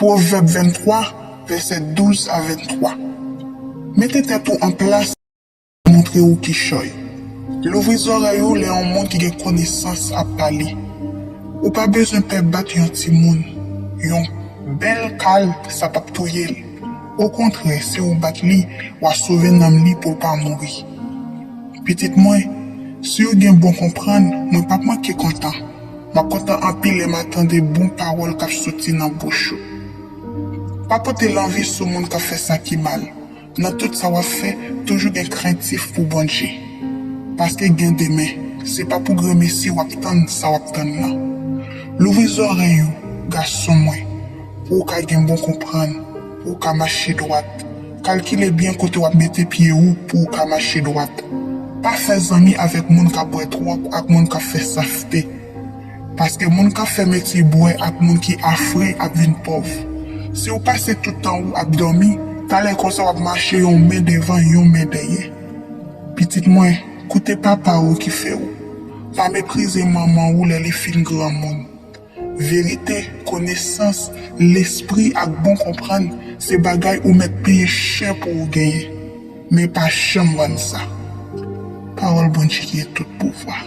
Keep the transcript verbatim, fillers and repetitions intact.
Pwovèb venntwa, vèsè douz a venntwa. Mete tèt ou an plas, montre ou kichòy. Louvri zòrèy ou lè yon moun ki gen konesans ap pale. Ou pa bezwen pè bat yon timoun. Yon bèl kal, sa p ap touye l. Okontrè, si w bat li, w a sove nanm li pou l pa mouri. Pitit mwen, si w gen bon konprann, mwen p ap manke kontan. M ap kontan anpil lè m a tande bon pawòl k ap soti nan bouch ou. Pa pote lanvi sou moun k ap fè sa ki mal. Nan tout sa w ap fè, toujou gen krentif pou Bondye. Paske gen demen, se pa pou granmesi w ap tann sa w ap tann lan. Louvri zòrèy ou, gason mwen, pou w ka gen bon konprann, pou w ka mache dwat. Kalkile byen kote w ap mete pye ou pou w ka mache dwat. Pa fè zanmi avèk moun k ap bwè twòp ak moun k ap fè safte. Paske moun k ap fè metye bwè ak moun ki afre ap vin pòv. Si w pase tout tan ou ap dòmi, talè konsa w ap mache yon men devan, yon men dèyè. Pitit mwen, koute papa ou ki fè ou. Pa meprize manman ou lè li fin granmoun. Verite, konesans, lespri ak bon konprann se bagay ou mèt peye chè pou ou genyen. Men pa janm vann sa. Pawòl Bondye ki gen tout pouvwa.